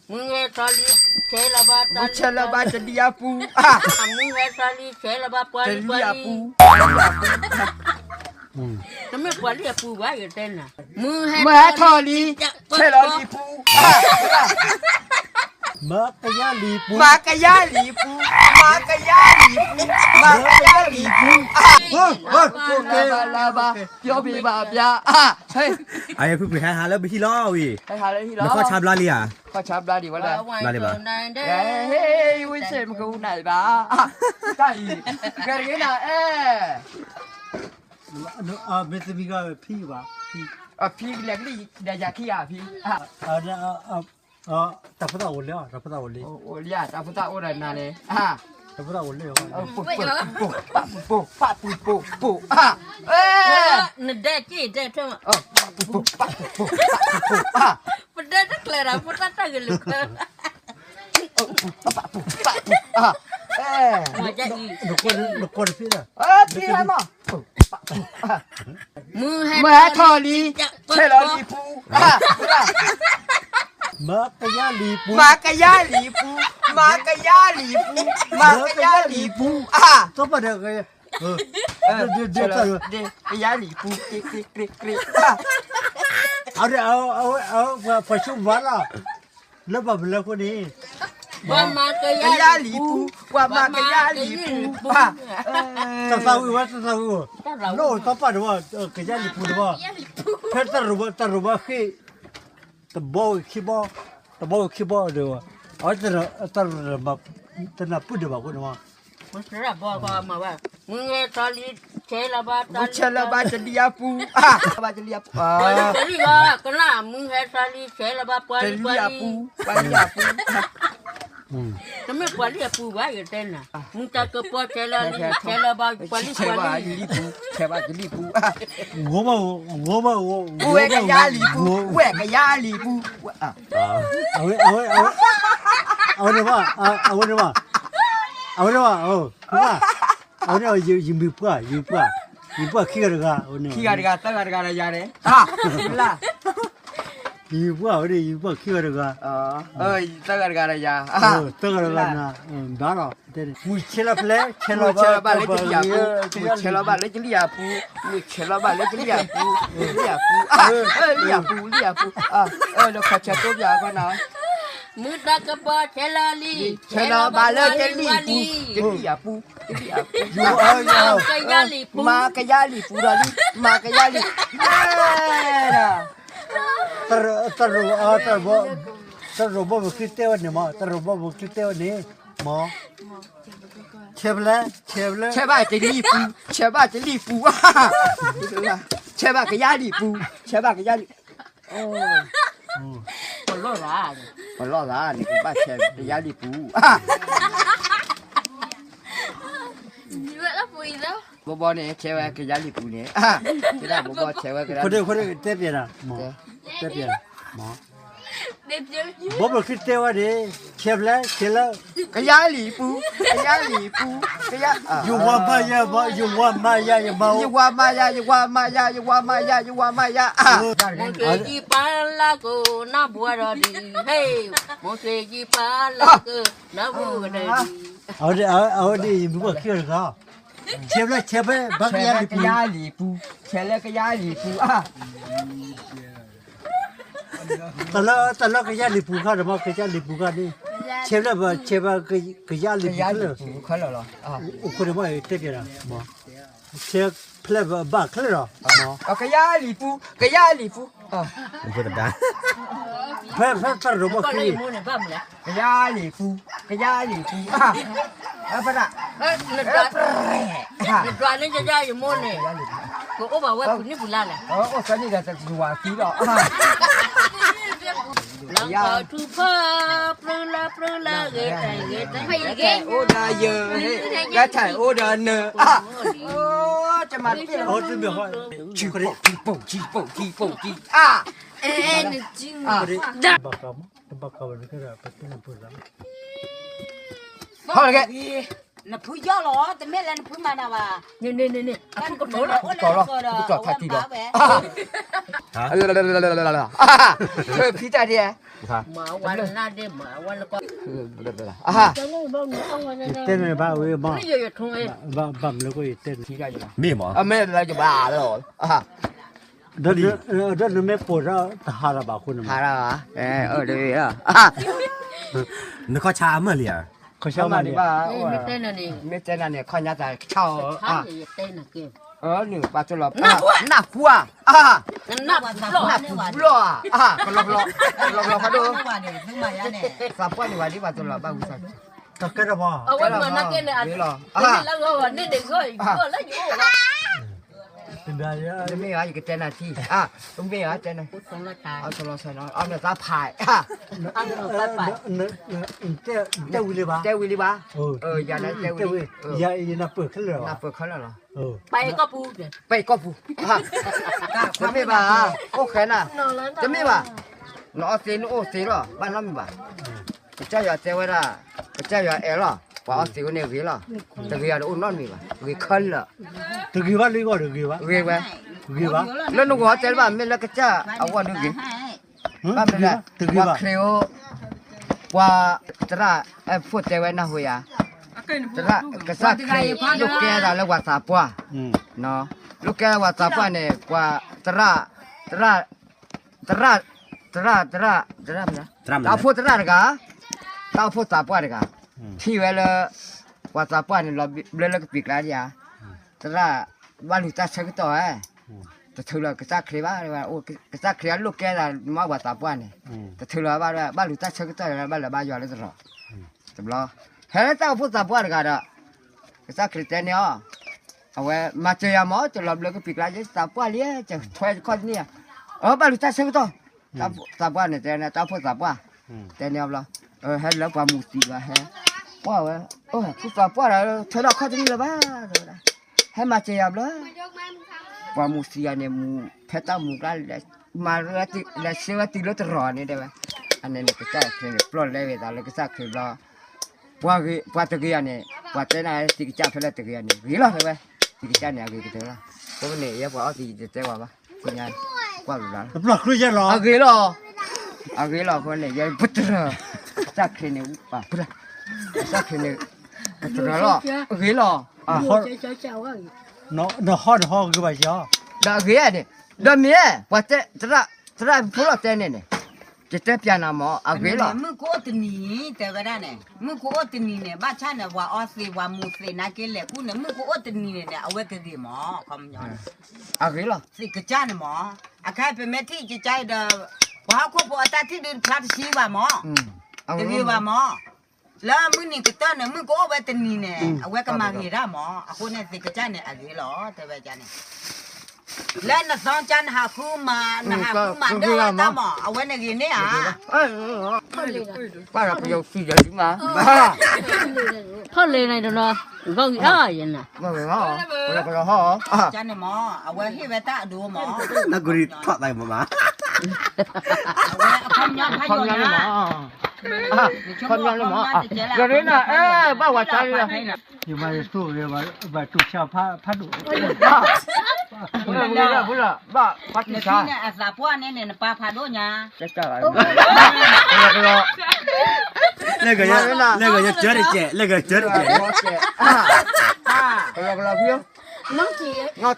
မုၢ်ဟဲထီၣ်လံ, ဆဲးလီၤဘၣ်, ဆဲးလီၤဘၣ်တလံၤအပူၤ, မုၢ်ဟဲထီၣ်လံ, ဆဲးလီၤဘၣ်ပှၤလံၤပှၤလံၤ, တမ့ၢ်ပှၤလံၤအပူၤဘၣ်ယတဲနၤ, မုၢ်ဟဲထီၣ်လံ, ဆဲးလီၤလံၤပူၤ, မၤကယၤလံၤပူၤ, မၤကယၤလံၤပူၤ, မၤကယၤလံၤပူၤ, မၤကယၤလံၤပူၤ, လၢဘၣ်လၢဘၣ်, ပျီဘံၣ်ဘၣ်ပျါ, အဖုဖုဟဲဟးလၢပဟံၣ်လီၤဝံၤ, ဟဲဟးလၢဟံၣ်လီၤ, နခီၣ်ဆါဘျါလံဧါ, ခီၣ်ဆါဘျါလံဝဲလၢ, ဘျါလံဘၣ်, ဟဲဟ့ၣ်ဝံၤစ့ၢ်မကဝူနၤဘၣ်, တၢ်အံၤ, ကဲတဂ့ၤနၤအဲ မ့ၢ်သမံၤကဖံဘၣ်, ဖံလဲၤကလံၣ်ဒီးယၤခံဂၤဖံ, တၢ်ဖိသၣ်အိၣ်လၢ, တၢ်ဖိသၣ်အိၣ်လၢ, အိၣ်လံဧါ, တၢ်ဖိသၣ်အိၣ်ဒီးနၤန့ၣ်, တၢ်ဖိသၣ်အိၣ်လၢ, ပပပပပပပပ, နဒဲက့ၣ်ဒဲထဲ, ပပပပပပပ, ပဒဲတကျဲၤဒီးဖိသၣ်တၢ်ဂ့ၤလိာ်, ပပပပပပ, နကွၢ်တဖံးလၢ, မုၢ်ဟဲ, မုၢ်ဟဲထီၣ်လံ, ဆဲးလီၤလံၤပူၤ, မၤကယၤလံၤပူၤ, မၤကယၤလံၤပူၤ, မၤကယၤလံၤပူၤ, မၤကယၤလံၤပူၤ, ကယၤလံၤပူၤ, က့ၤက့ၤက့ၤက့ၤ, အဝဲ, အဝဲ, ပှၤဆိၣ်မၤလီၤ, လၢပှၤပလၢခိၣ်န့ၣ်, ပှၤမၤကယၤလံၤပူၤ, ပှၤမၤကယၤလံၤပူၤ, တၢ်သးဝံၣ်ဝဲ တၢ်သးဝံၣ်ဝဲ, လၢအိၣ်သီပာ်တဘၣ်, ကယၤလံၤပူၤတဘၣ်, ဖဲတၢ်ရိၣ်ဘၣ်, တၢ်ရိၣ်ဘၣ်ဃ့ၢ်, တဘီဝံၤခံဘီ, တဘီဝံၤခံဘီဒီး, အဝဲတနၢ်ပၢၢ်ဒံးဘၣ်အဃိန့ၣ်, မုၢ်ဟဲထီၣ်လံ, ဆဲးလီၤဘၣ်, ဆဲးလီၤဘၣ်တလံၤအပူၤ, ဘၣ်တလံၤအပူၤ, တလံၤလီၤ, ကနၣ်, မုၢ်ဟဲထီၣ်လံ, ဆဲးလီၤဘၣ်ပှၤလံၤပှၤလံၤ, ပှၤလံၤအပူၤ, တမ့ၢ်ပှၤလံၤအပူၤဘၣ်ယတဲနၤ, မုၢ်တၢ်ကပီၤဆဲးလီၤလံ, ဆဲးလီၤဘၣ်ပှၤလံၤပှၤလံၤ, ဆဲးဘၣ်တလံၤပူၤ, ဂိၢ်ဘၣ်ဂိၢ်, ဂိၢ်ဘၣ်ဂိၢ်, ဝဲကယၤလံၤပူၤ, ဝဲကယၤလံၤပူၤ, အဝဲ, အဝဲ, အဝဲန့ၣ်ဘၣ်, အဝဲန့ၣ်ဘၣ်, အဝဲန့ၣ်ဘၣ်, အဝဲန့ၣ်, ယမံၤပှၢ်, ယမံၤပှၢ်, ယမံၤပှၢ်ခံဂၤတဂၤ, ခံဂၤတဂၤ, သၢဂၤတဂၤဒီးယၤန့ၣ်, လၢ ယမံၤပှၢ်ဝဲန့ၣ်, ယမံၤပှၢ်ခံဂၤတဂၤ, သၢဂၤတဂၤဒီးယၤ, သၢဂၤတဂၤနၤ, ဘၣ်လီၤ, မုၢ်ဆဲးလီၤဖဲလဲၣ်, ဆဲးလီၤဘၣ်လၢကလံၤအပူၤ, မုၢ်ဆဲးလီၤဘၣ်လၢကလံၤအပူၤ, မုၢ်ဆဲးလီၤဘၣ်လၢကလံၤအပူၤ, လံၤအပူၤ, လံၤအပူၤ, လံၤအပူၤ, လၢခီၣ်ဆၢတိပၠးအဃိနၤ, မုၢ်တၢ်ကပီၤဆဲးလီၤလံ, ဆဲးလီၤဘၣ်လၢကလံၤအပူၤ, ကလံၤအပူၤ, ကလံၤအပူၤ, မၤကယၤလံၤပူၤဒီးလံ, မၤကယၤလံၤ, တၢ်ရိၣ်, တၢ်ရိၣ်ဘီမုၢ်ခံတဲဝဲန့ၣ်မး, တၢ်ရိၣ်ဘီမုၢ်ခံတဲဝဲန့ၣ်, မး, ဆဲးဖဲလဲၣ်, ဆဲးဖဲလဲၣ်, ဆဲးဘၣ်တလံၤပူၤ, ဆဲးဘၣ်တလံၤပူၤ, ဆဲးဘၣ်ကယၤလံၤပူၤ, ဆဲးဘၣ်ကယၤလံၤ, ပလီၢ်သး, ပလီၢ်သးန့ၣ် ကဘၣ်ဆဲးကယၤလံၤပူၤ, ဘီဘီန့ၣ် ဆဲးဝဲကယၤလံၤပူၤန့ၣ်, ဘီဘီဆဲးဝဲကယၤလံၤပူၤ, တဲပျဲနၤ, တဲပျဲနၤ, ဘီဘီခံတဲဝဲန့ၣ်, ဆဲးဖဲလဲၣ်, ဆဲးလၢ, ကယၤလံၤပူၤ, ကယၤလံၤပူၤ, ကယၤ, ယဝၤမၤယၤ, ယဝၤမၤယၤ, ယမၤ, ယဝၤမၤယၤ, ယဝၤမၤယၤ, ယဝၤမၤယၤ, ယဝၤမၤယၤ, မိၢ်သ့ၣ်ယံၤပာ်လၢကနၢ်ဘှီဒီးဒံး, ဟဲ, မိၢ်သ့ၣ်ယံၤပာ်လၢကနၢ်ဘှီဒီးဒံး, အဝဲဒၣ်, အဝဲဒၣ်ယမံၤပှၢ်ခံဂၤတဂၤ, ဆဲးဖဲလဲၣ်, ဆဲးဖဲလဲၣ်, ဘၣ်ကယၤလံၤပူၤ, ဆဲးလၢကယၤလံၤပူၤ, တၢ်လၢ, တၢ်လၢကယၤလံၤပူၤခါဒီးမး, ကယၤလံၤပူၤခါန့ၣ်, ဆဲးဖဲလဲၣ်, ဆဲးဖဲလဲၣ်, ကယၤလံၤပူၤခဲလၢာ်လီၤ, အိၣ်ခိးန့ၣ်မးတဲပျဲနၤ, ဆဲးဖဲလဲၣ်ဘၣ်ခဲလၢာ်လီၤ, ကယၤလံၤပူၤ, ကယၤလံၤပူၤ, ဖဲဖဲတၢ်ရိၣ်ဘီခံ ကယၤလံၤပူၤ, ကယၤလံၤပူၤ, ဖဲဒၣ်, နဒွးန့ၢ်ယယၤယမိၢ်န့ၣ်, ကအိၣ်ဘၣ်ဝဲပူၤနံၣ်ပူၤလါလဲၣ်, အိၣ်သၢနံၣ်ဒီးတကဝၤသံလီၤ, လၢကီၢ်ထူဖၢ, ပျုၤလၢပျုၤလၢဂ့ၤတၢ်ဂ့ၤတၢ်, ဂဲၤထၢၣ်အိၣ်ဒီးယ, ဂဲၤထၢၣ်အိၣ်ဒီးန, ဆံပိာ်ဆံပိာ်ဆံပိာ်ဆံပိာ်ဆံ, အဲ, နက, တဘၣ်ကီဘၣ်နကဲဒီးပတနၢ်ပၢၢ်လီၤ, ဟီၣ်လၢကဲ, နဖုယီၢ်လီၤ, တမ့ၢ်လၢနဖုမၤနၤဘၣ်, န့ၣ်န့ၣ်န့ၣ်န့ၣ်, အဖုကတီၤလီၤ, ကတီၤလီၤ, ကတီၤထးထံလီၤ, ဖံတၢ်ဒဲး တဲန့ၣ်ဘၣ်ဝဲ ဘၣ်မနုၤဃိယတဲန့ၣ် မ့ၢ်မး မ့ၢ်လၢယဘၣ်လီၤ ဒီးနမ့ၢ်ပိာ်ထီၣ်တဟးလီၤဘၣ်အဃိန့ၣ်မး နခီၣ်ဆါအမၢၢ်လံဧါ ခီၣ်ဆါမၢၢ်လံ မ့ၢ်တဲနၤန့ၣ် ခီၣ်ညါသးဆါအီၤ နပှၤတလီၤ နၢ်ဟူဧါ နၢ်ဟူဘျီၣ်ဧါ ကလီၤကလီၤ ကလီၤကလီၤဖးဒိၣ် သးပှၢ်န့ၣ်ဝဲဒ်ပှၤတလီၤဘၣ်ဝံသး တၢ်ကဲထီၣ်မး အဝဲမၤနၢ်ကဲန့ၣ် အန့ၣ်တဂီၢ်အံၤဂီၢ်လၢယအိၣ်လီၤ တမ့ၢ်ဘၣ် ယကတဲနၤထံ တမ့ၢ်ဘၣ်တဲနၤ အတလီၤဆဲးနီၤ အမ့ၢ်သးဖး တဲဝံၤလံဘၣ် တဲဝံၤလံဘၣ် ယၤနတဲဝံၤလံ နပၢၢ်ခဲလၢာ်လီၤ ပကီၢ်ပူၤ ပကီၢ်ပူၤ တမ့ၢ်ဘၣ် အိၣ်ဃဲနၤ တမ့ၢ်ဘၣ် နအီသံးနအိၣ်သံးလီၤ ဘၣ်နီတမံၤဘၣ် ကစၢ်ယွၤတဲဝဲဒၣ် ကစၢ်ယွၤအဲၣ်လီၤ ပှၤအီသံးဝဲန့ၣ်ဂ့ၤလီၤ တဂ့ၤယၤတအိၣ်နီတမံၤဘၣ် ဂ့ၤခဲလၢာ် တဂ့ၤဘၣ်လံဂီၢ်တဂ့ၤဘၣ် ဂ့ၤဝဲ ဂ့ၤဘၣ် လၢနဂီၢ်တဲလၢဘၣ် မ့ၢ်လၢကစၢ်အဂီၢ်ဒုဂ့ၤ ဘၣ်မနုၤလဲၣ် ပှၤခရံာ်အိၣ် ပှၤသရၣ် အဲၣ်ဖိတဲဝဲနၢ်ဟူယၤ သရၣ် ကစၢ်ခရံာ်လိၣ်ကဲသးလၢပှၤသးပှၢ် လိၣ်ကဲသးပှၤသးပှၢ်န့ၣ် ပှၤသရၣ် သရၣ် သရၣ် သရၣ် သရၣ် တၢ်အိၣ်ဖှိၣ်သရၣ်တဂၤ တၢ်အိၣ်ဖှိၣ်သးပှၢ်တဂၤ ထံၣ်ဝဲလၢ ပှၤသးပှၢ်န့ၣ် လီၤဘျၢလၢကပံာ်ကျါဒံးဧါ သရၣ် ဘၣ်လူၤတၢ်ဆၢကတီၢ်ဧါ တထုးလီၤကစၢ်ခရံာ်ဘၣ် ကစၢ်ခရံာ်အလိၣ်ကဲသးမ့ၢ်ပှၤသးပှၢ်န့ၣ် တထုးလီၤဘၣ် ဘၣ်လူၤတၢ်ဆၢကတီၢ် ဘၣ်လၢၤဘၣ်ယွၤလၢတရီး တဘျီ ဟဲလၢတၢ်အိၣ်ဖှိၣ်သးပှၢ်တဂၤဒီး ကစၢ်ခရံာ်တဲန့ၢ်အီၤ အဝဲမၤစၢၤယၤမး တလီၤဘျၢကပံာ်ကျါ ယသးပှၢ်လံ ယထွဲခီၣ်တနံၣ်ဧါ အဘၣ်လူၤတၢ်ဆၢကတီၢ် သးပှၢ်န့ၣ်တဲန့ၣ် တၢ်အိၣ်ဖှိၣ်သးပှၢ် တဲန့ၢ်အီၤဘျီ ဟဲလၢပှၤမူၤသံးဘၣ်ဟဲ ပှၢ်ဝဲ ဖုသးပှၢ်ဒီး ထွဲထီၣ်ခီၣ်တနံၣ်လၢၤဘၣ် တဲဝဲဒၣ် ဟဲမၤစၢၤယၤဘျီ ပှၤမူၤသံးယၤန့ၣ် မူၤဖဲတၢ်မူၤကျါ မၤ လဲၤဆှၢဝဲတုၤလၢတရီးန့ၣ်တဲဝဲ အန့ၣ်န့ၣ် ကစၢ်ခရံာ်န့ၣ် ပျီၢ်လဲဝဲသးလၢကစၢ်ခရံာ်ဘျီ ပှၤဂ့ၤ ပှၤတဂ့ၤယၤန့ၣ် ပှၤတဲနၤသံးကစၢ်ဖဲလဲၣ်တဂ့ၤယၤန့ၣ် ဂ့ၤလီၤတဲဝဲ သံးကစၢ်န့ၣ် အဂ့ၤကတၢၢ်လီၤ အဃိန့ၣ် ယဲပှၤအီသံးယတတဲဝဲဘၣ် သ့ၣ်ညါ ကွၢ်လီၤ အဂ့ၤလီၤ အဂ့ၤလီၤအဃိန့ၣ် ယဲပတြၢၤ ကစၢ်ခရံာ်န့ၣ် ပတြၢၤ ကစၢ်ခရံာ်န့ၣ် ပတြၢၤလီၤ အဂ့ၤလီၤ နဟီၣ်နဟီၣ်ဂ့ၤဘၣ်ယီၤ ဒီးအဂ့ၤန့ၣ် ဒီးမ့ၢ် ပှၤတဲ သရၣ်ဖိလီၤတဲန့ၣ်န့ၣ် ယတဲပျးနၤမး အဂ့ၤလီၤ မုၢ်ကအိၣ်တနံၤ တဲဝဲဒၣ်န့ၣ် မုၢ်ကအိၣ်တနံၤန့ၣ် ဘၣ်ဆၣ်န့ၣ် ပှၤအီသံး ပှၤမူၤသံးနာ်က့လဲၤကူၣ်န့ၣ် မုၢ်ကအိၣ်တနံၤန့ၣ်န့ၣ် အဝဲကဂ့ၤမး ခီပညီန့ၣ် အဂ့ၤလီၤ သံးကစၢ်န့ၣ်မး အခါပမ့ၢ်ထံၣ်ကစၢ်အံၤဒီး ပှၤဟီၣ်ခိၣ်ဖိအတၢ်ထံၣ်ဒုးဖျါတဆံဘၣ်မး တဂ့ၤဘၣ်မး လၢမုၢ်နံၤကတၢၢ်န့ၣ် မုၢ်ကအိၣ်ဝဲတနံၤန့ၣ် အဝဲကမၤဂ့ၤတၢ်မး အဃိန့ၣ်သံးကစၢ်န့ၣ် အဂ့ၤလီၤ တဲဝဲန့ၣ် လၢနသီကၢ်နဟးဃုမၤ နဟးဃုမၤဒၢဝဲတၢ်မး အဝဲန့ၣ်ဂ့ၤန့ၢ်ဧါ ပၢ်ဒီးပယီၤစံးယၤလံမး ဖီၣ်လဲၣ်န့ၣ်တနီၤ ဂီၢ်ဂံၢ်အါယဲနၤ ကစၢ်န့ၣ်မး အဝဲဟ့ၣ်ဝဲတၢ်အဒိမး နဂိၢ်ထီၣ်သးမး အဝဲအခီပညီဖးယိာ်ညါ ခီပညီန့ၣ်မး ယရ့နၤ အဲ ဘၣ်ဝၤတၢ်လံ ယမၤယသိၣ်ဂ့ၤ ဘၣ်တူၢ်ဆါဖးဒိၣ် ဖုလၢ ဖုလၢ ဘၣ်ဖးတူၢ်ဆါ နသံးန့ၣ် အသးပှၢ်န့ၣ်န့ၣ် နပၢ်ဖးဒိၣ်ညါ လၢဂၤယကၢတကဲး လၢဂၤကၢတကဲး ကလီကလီဖု နီၢ်က့ၤ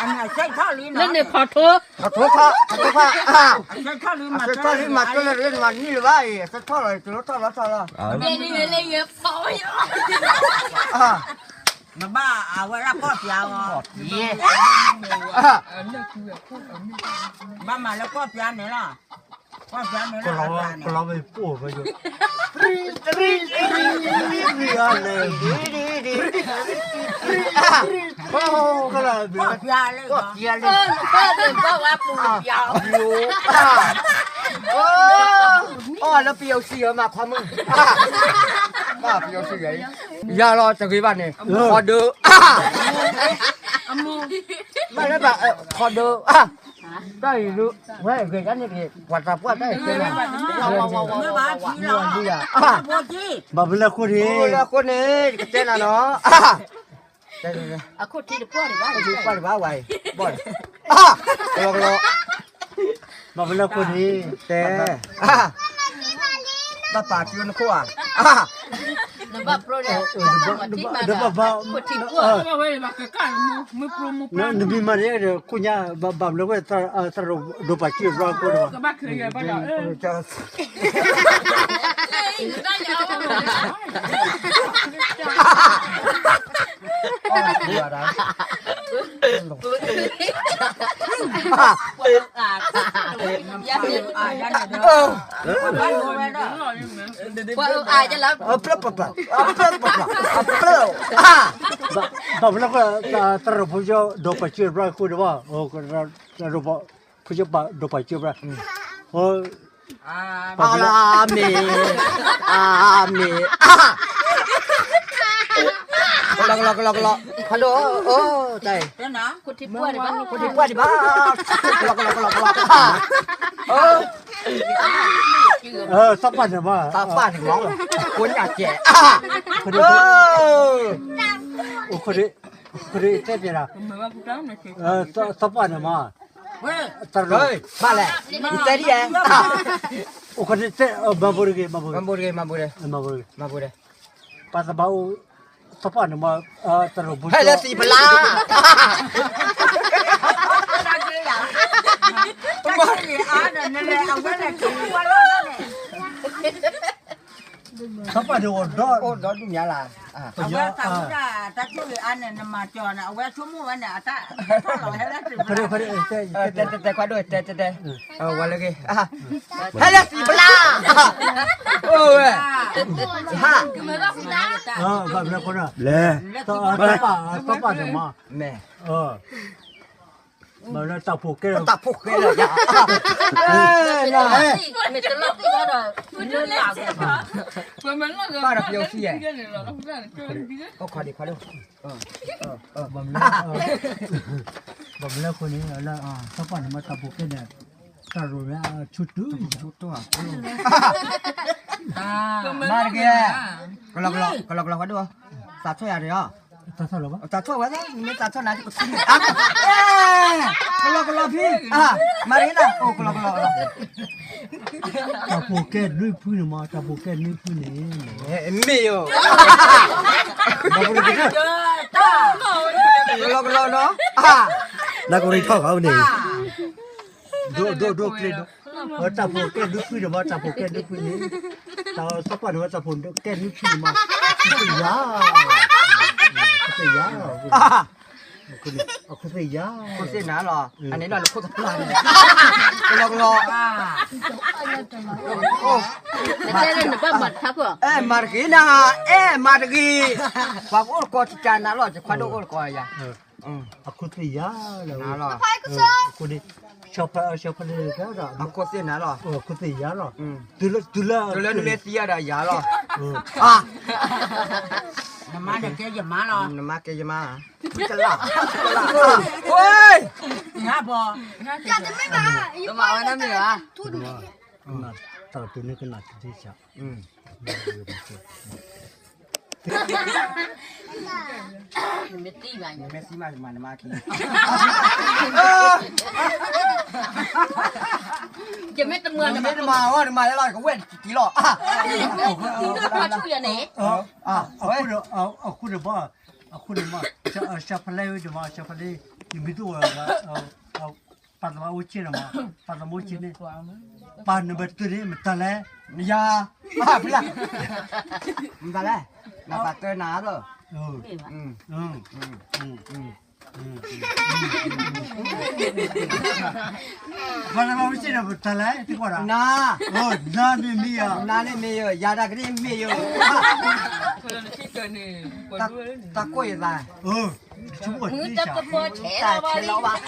လၢန့ၣ်ဖီထိ ဖီထိခါ ဖီထိခါ အဆၢထီၣ်လံ မၤကၢလၢမၤနံၣ်လၢၤဘၣ်အံၤ အဆၢထီၣ်လီၤ တလီၤထီၣ်လီၤထီၣ်လီၤ နဘၣ်အဝဲဒၣ်ကီၢ်ပျါအီၤ ဘၣ်မၤလၢကီၢ်ပျါန့ၣ်လီၤ ကီၢ်ပျါန့ၣ်လီၤ ကလီဝဲပိၢ်ဝဲယိၤ ကီၢ်ပျါလၢ ကီၢ်ပျါလၢ ဘၣ်ဝဲပူၤပျါ အီၣ်လၢပယီၤစံးယၤမးခွါမုၣ် ဘၣ်ပယီၤစံးယၤ ယၤလီၤတဂ့ၤဘၣ်န့ၣ် ခီဒု ဘၣ်လၢဘၣ် ခီဒု တၢ်အံၤဒု ဝဲဂ့ၤဒၣ်န့ၣ်တဂ့ၤ ပှၤသးပှၢ်တၢ်အံၤတဲလီၤ ဘၣ်ပလၢခိၣ်န့ၣ် ဘၣ်ပလၢခိၣ်န့ၣ် ကတဲနၤနီၤ အခိၣ်ထံးတပှၢ်ဒံးဘၣ် ပှၢ်ဒံးဘၣ်ဝဲ ဘၣ် ကလီကလီ, ဘၣ်မနုၤအဃိန့ၣ် တဲ, ဘၣ်ပာ်ကၠိနခိၣ်ဧါ, ဒီးဘၣ်ဘၣ် နမံၤမၤန့ၣ်ဒီး ခိၣ်ညါ ဘၣ်မနုၤအဃိ သရိာ်ဒိးပာ်ကၠိဘျီအဃိန့ၣ်ဘၣ် ဘၣ်မနုၤအဃိ သရိာ်ဖိကၠိဒိးပာ်ကၠိဘျီအဃိန့ၣ်ဘၣ်, သရိာ်ဖိကၠိဒိးပာ်ကၠိဘျီ, အၤမ့ၣ်, အၤမ့ၣ်, ကလီကလီကလီကလီ, ဖးဒိၣ်, တၢ်, ဖိထံပှၢ်ဒံးဘၣ်, ကလီကလီကလီကလီ, သးပှၢ်န့ၣ်မး, သးပှၢ်န့ၣ်မး, ကိးညၣ်ကဲး, အိၣ်ခိးဒံး, တဲပျဲဒၣ်, သးပှၢ်န့ၣ်မး, ဘၣ်လဲၣ်, တဲဒ်ယဲ, အိၣ်ခိးဒံးတဲ, မၤဘိတဂ့ၤ, မၤဘိတဂ့ၤ, မၤဘိတဂ့ၤ, ပှၤသးဘၣ်အိၣ်, သးပှၢ်န့ၣ်မး, သရိာ်ဖိကၠိ, ဟဲလၢသံပလါ သးပှၢ်န့ၣ်အိၣ်ဒီး, အိၣ်ဒီးဒုးမးလၢ်, အဝဲသးမုၢ်တၢ်တၢ်ဆိၣ်ဂ့ၤအါန့ၣ် နမၤကၠီၤန့ၣ် အဝဲဆိကမိၣ်ဝဲန့ၣ် အတၢ်ဟဲထီၣ်လီၤ ဟဲလၢသံပလါ, တဲတဲတဲခွါဒိၣ်တဲတဲတဲ, ဝဲလၢဂ့ၤ, ဟဲလၢသံပလါ, အိၣ်ဝဲ, ဟါ, ဘၣ်မနုၤအဃိန့ၣ်, သးပှၢ်န့ၣ်မး, မဲ တၢ်ဖိကဲလၢ, တၢ်ဖိကဲလၢယၤ, မ့ၢ်တလီၤသ့ၣ်ဒီး, ဘၣ်ဒီးပယီၤသံယဲ, အိၣ်ခိးဒံးခွါဒိၣ်, ဘၣ်မနုၤအဃိန့ၣ်, သးပှၢ်န့ၣ်မးတၢ်ဖိကဲန့ၣ်, တၢ်ရိၤန့ၣ်ဆူတုၤ, မၤတက့ၢ်, ကလီကလီကလီခွါဒိၣ်, သးဆီၣ်ယၤဒီး, သးဆီၣ်ဝဲ, သးဆီၣ်နၤ, ကလီကလီဖံ, မၤတက့ၢ်နၤ, အိၣ်ကလီကလီ, တၢ်ဖိကဲနွံဖုန့ၣ်မး, တၢ်ဖိကဲနွံဖုန့ၣ်, မ့ၢ်ယိၤ, ကလီကလီနီၤ, နကရံထီၣ်ဃီန့ၣ်, ဒိၣ်ဒိၣ်ဒိၣ်ကျ့ဒိၣ်, တၢ်ဖိကဲနွံဖုန့ၣ်မး, တၢ်ဖိကဲနွံဖုန့ၣ်, တၢ်သးပှၢ်န့ၣ်မး တၢ်ဖိကဲနွံဖုန့ၣ်မး, ယၤ, ယၤ, အခိၣ်သ့ၣ်ယၤ, အခိၣ်သ့ၣ်နၤလီၤ, အန့ၣ်ဒီးနခိၣ်သပျၢ်န့ၣ်, ကလီကလီ, မၤတဂ့ၤနၤ, အဲၣ်မၤတဂ့ၤ, ပှၤကအိၣ်တကီးတကးနၤလီၤ, ယခွါဒိၣ်အိၣ်တကီးယၤ, အခိၣ်သ့ၣ်ယၤလီၤ, အခိၣ်သ့ၣ်နၤလီၤ, အခိၣ်သ့ၣ်ယၤလီၤ, တုၤလၢနမ့ၢ်သံအီၤဒီးယၤလီၤ, နမါန့ၣ်ကဲယမါလီၤ, နမါကဲယမါ, ကလၢ, တမ့ၢ်ဘၣ်, တမ့ၢ်ဘၣ်, တၢ်ကတိၤန့ၣ်ကနၣ်တဒ့ဆၣ်, နမ့ၢ်သံမး ယမၤနမါခံ, ယမ့ၢ်တမၤ နမၤလၢကဝဲၢ်တံၤလီၤ, အဃိန့ၣ်ဘၣ်, အဃိန့ၣ်မး, ရှၢဖလဲဝဲဒၣ်မး ရှၢဖလဲ, ယမ့ၢ်တအိၣ် ပှၤသးမါအိၣ်ဆ့ၣ်နီၤမး, ပှၤသးမါအိၣ်ဆ့ၣ်န့ၣ်, ပှၤနံပါတ်တၢန့ၣ် မတၤလဲၣ်, ယၤ, ဖဲလဲၣ်, မတၤလဲၣ်, နပာ်တၢနၤလီၤ, ပှၤသးမါအိၣ်ဆ့ၣ်န့ၣ် မတၤလဲၣ်, နၤ, နၤန့ၣ်မ့ၢ်ယၤ, နၤန့ၣ်မ့ၢ်ယၤ, ယၤတၢ်ကန့ၣ်မ့ၢ်ယၤ, တၢ်ကိၢ်ယသး, မုၢ်တကပီၤဆဲးလီၤဘၣ်, ဆဲးလီၤဘၣ်,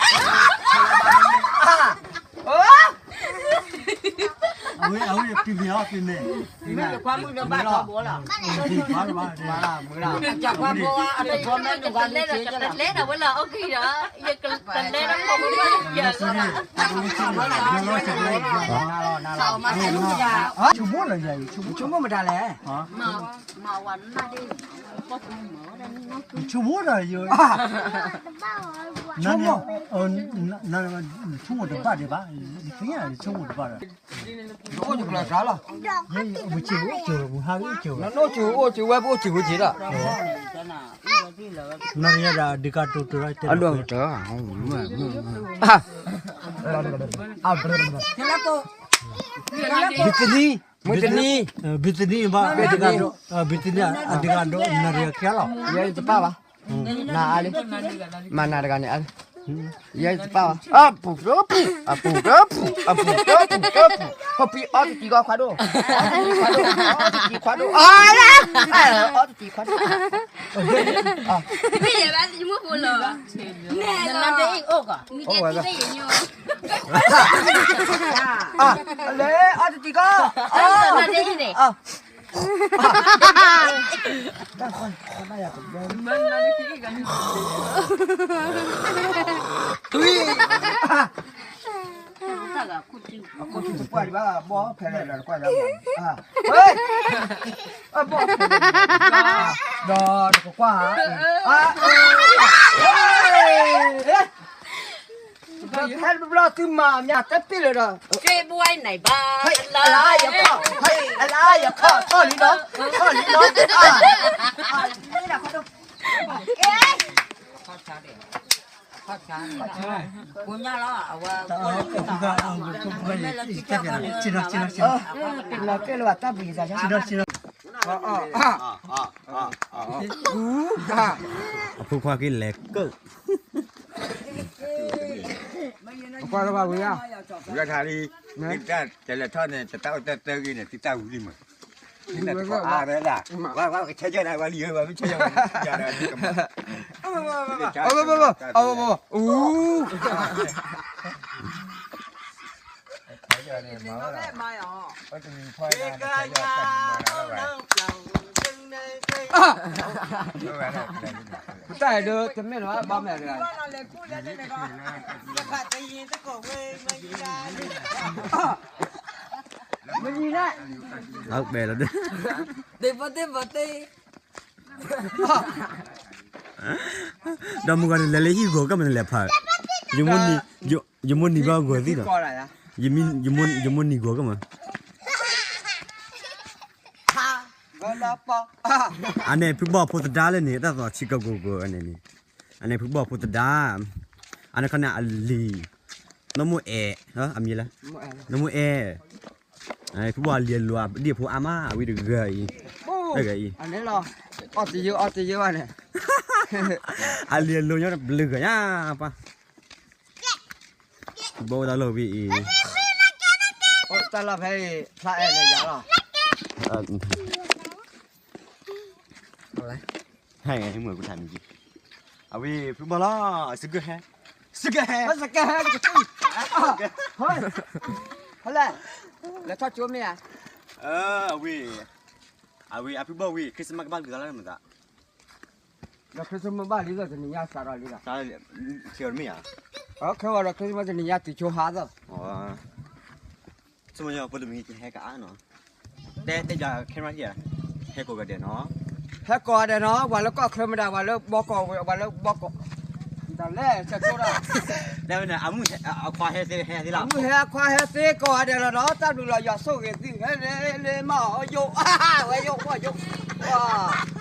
အဝဲ အဝဲ ပံၤမ့ၢ်အီၤ ပံၤမ့ၢ်, မ့ၢ်ယခွါမုၣ်လၢဘၣ်ထီဘိလီၤ, မုၢ်လီၤ, ယခွါမုၣ်အတဘီမဲနုၤဂၤန့ၣ် ကလဲၤဒီးဝဲလီၤ အိၣ်ကံၤဒီး ယကလဲၤဒီးဖိမုၣ်လီၤ, ယၤလီၤ, ဆိကမိၣ်လၢယၤ, ဆိကမိၣ်မတၤလဲၣ်, မၤဝၤနၢ်ဒ့ၣ် ဆိကမိၣ်ဒီးယ ဆိကမိၣ် နဆိကမိၣ်တဘၣ်ဒံးဘၣ်, ယသ့ၣ်ညါဆိကမိၣ်တဘၣ်ဒီး, အိၣ်ကလီၤစှၤလီၤ, ယအိၣ်ကၠိအိၣ်ကၠိ ပူၤဟးအိၣ်ကၠိ, နအိၣ်ကၠိအိၣ်ကၠိဝဲ ပအိၣ်ကၠိဝဲက့ၤဒီး, နရယဒၣ်ဒုးကတိၤတရၢ်တဲလီၤ, ဘုသနံၤ, ဘုသနံၤဘၣ်, ဘုသနံၤ, အဒုးကတိၤနရယခဲလီၤ, ယတပၣ်ဘၣ်, နအါလံ, မၤနၤတဂၤန့ၣ်အါလံ, ယတပၣ်ဘၣ်, အပူၤကပူၤ အပူၤကပူၤ အပူၤကပူၤကပူၤ, ဟိပံအီတကံကီခွါဒိၣ်, အီတကံခွါဒိၣ်, အီတကံခွါဒိၣ်, အီတကံခွါဒိၣ်, မ့ၢ်ယဲဘၣ်ယမိၢ်ဖိလီၤ, နတအိၣ်ကီး, လဲၤအီတကံကီ, ဒီးတကကွၢ်, ဖဲတဘျီသုမၤမးတပ့ၢ်လၢဒီး, အလါယခီၣ်, အလါယခီၣ် ထီၣ်လံဒီး, ထီၣ်လံဒီး, လီၤကဲလၢၤဘၣ်တၢ်ဘျုးယသး, အဖိခွါက့ၤလဲၤကၢၣ်, အကွၢ်လၢဘၣ်ဝံၤဧါ, ဝံၤထါလံ, တၢ်တလဲၤထီၣ်န့ၣ် တတၢ်အိၣ်တၢ်တၢ်ဂ့ၤန့ၣ် သုတၢ်ဝံၤလံမး, သုတၢ်တကိးအါဝဲဒၣ်, ဝဲဝဲကဆဲးယဲၢ်ဒၣ် ဝဲလံဧၢ ဝဲမ့ၢ်ဆဲးယဲၢ်ဒၣ် ဝဲလံဧၢ, အူ တၢ်အဲၣ်ဒိးတမ့ၢ်လီၤ ဘၣ်မ့ၢ်တဂၤ, မ့ၢ်နံၤန့ၣ်, အပဲလီၤ, ဒီးမုၢ်ဂီၤန့ၣ် လဲၤလၢဟံၣ်ဂီၤကမၣ်န့ၣ်လဲၤဖး, ယမိၢ်နံၤဘၣ်ဂီၤသံဒီး, ယမိၢ်နံၤဂီၤကမၣ်, အန့ၣ်ဖုဘီၣ်ဖိသဒါလၢန့ၣ် တၢ်သီၣ်ဆံးကကိၢ်ကီၢ်န့ၣ်န့ၣ်, အန့ၣ်ဖုဘီၣ်ဖိသဒါ, အန့ၣ်ခီန့ၣ်အလံၤ, နီၢ်မိၢ်အဲၣ်, အမံၤလၢ, နီၢ်မိၢ်အဲၣ်, ဖုဘီၣ်အလံၤအလိၤ ဒ်အဖိအါမး အဝံတဂၤအံၤ, တဂၤအံၤ, အီၣ်တယုၢ်အီၣ်တယုၢ်ဘၣ်န့ၣ်, အလံၤအလိၤညီတဘျုးဂၤညါပှၤ ဘီၣ်ဝဲတၢ်လီၢ်ဝံၤအံၤ, တၢ်လီၢ်ဖဲအံၤ ဖျါအဲၣ်လၢယၤလီၤ, ဟဲမုၢ်ကူထါမံၤ, အဝံၤဖုဘီၣ်လီၤ, စကဟဲ, စကဟဲ, စကဟဲ, ဟဲလဲၣ်, လဲၤထီၣ်ကၠိမ့ၢ်ဧါ, အဝံၤ, အဝံၤအဖုဘီၣ်ဝံၤ Christmas ကဘၣ်လူၤသးလၢနမၤသး ဒီး Christmas ဘၣ်လံလီၤ တနံၤညါစးထီၣ်လံလီၤ, ခဲအံၤဒီး Christmas တနံၤညါတုၤဆိဟါသီၣ်, ဆိမိၣ်ညီဖိတမံၤကဟဲကအါနီၤ, တဲတဲယၤ camera ဟံၣ်ဧါ, ဟဲကိးဂၤဒဲးနီၤ, ဟဲကိးဂၤဒဲးနီၤ, ပှၤလၢကီၢ်ချၢမတၤ ပှၤလၢဘီကီၢ်ဝဲ ပှၤလၢဘီကီၢ်, တၢ်လဲၣ် ဆဲးဆိဒီး, တဲဝဲန့ၣ် အမုၢ်ဟဲအခွါဟဲသ့ဟဲသ့လီၤ, အမုၢ်ဟဲအခွါဟဲသ့ကိးဂၤဒဲးလီၤနီၤ, တၢ်ဘျုးလီၤ ယွၤဆိၣ်ဂ့ၤသု ဟဲလ့လ့မး ယိၣ် ဝဲယိၣ် ဝဲယိၣ် ဝဲယိၣ်,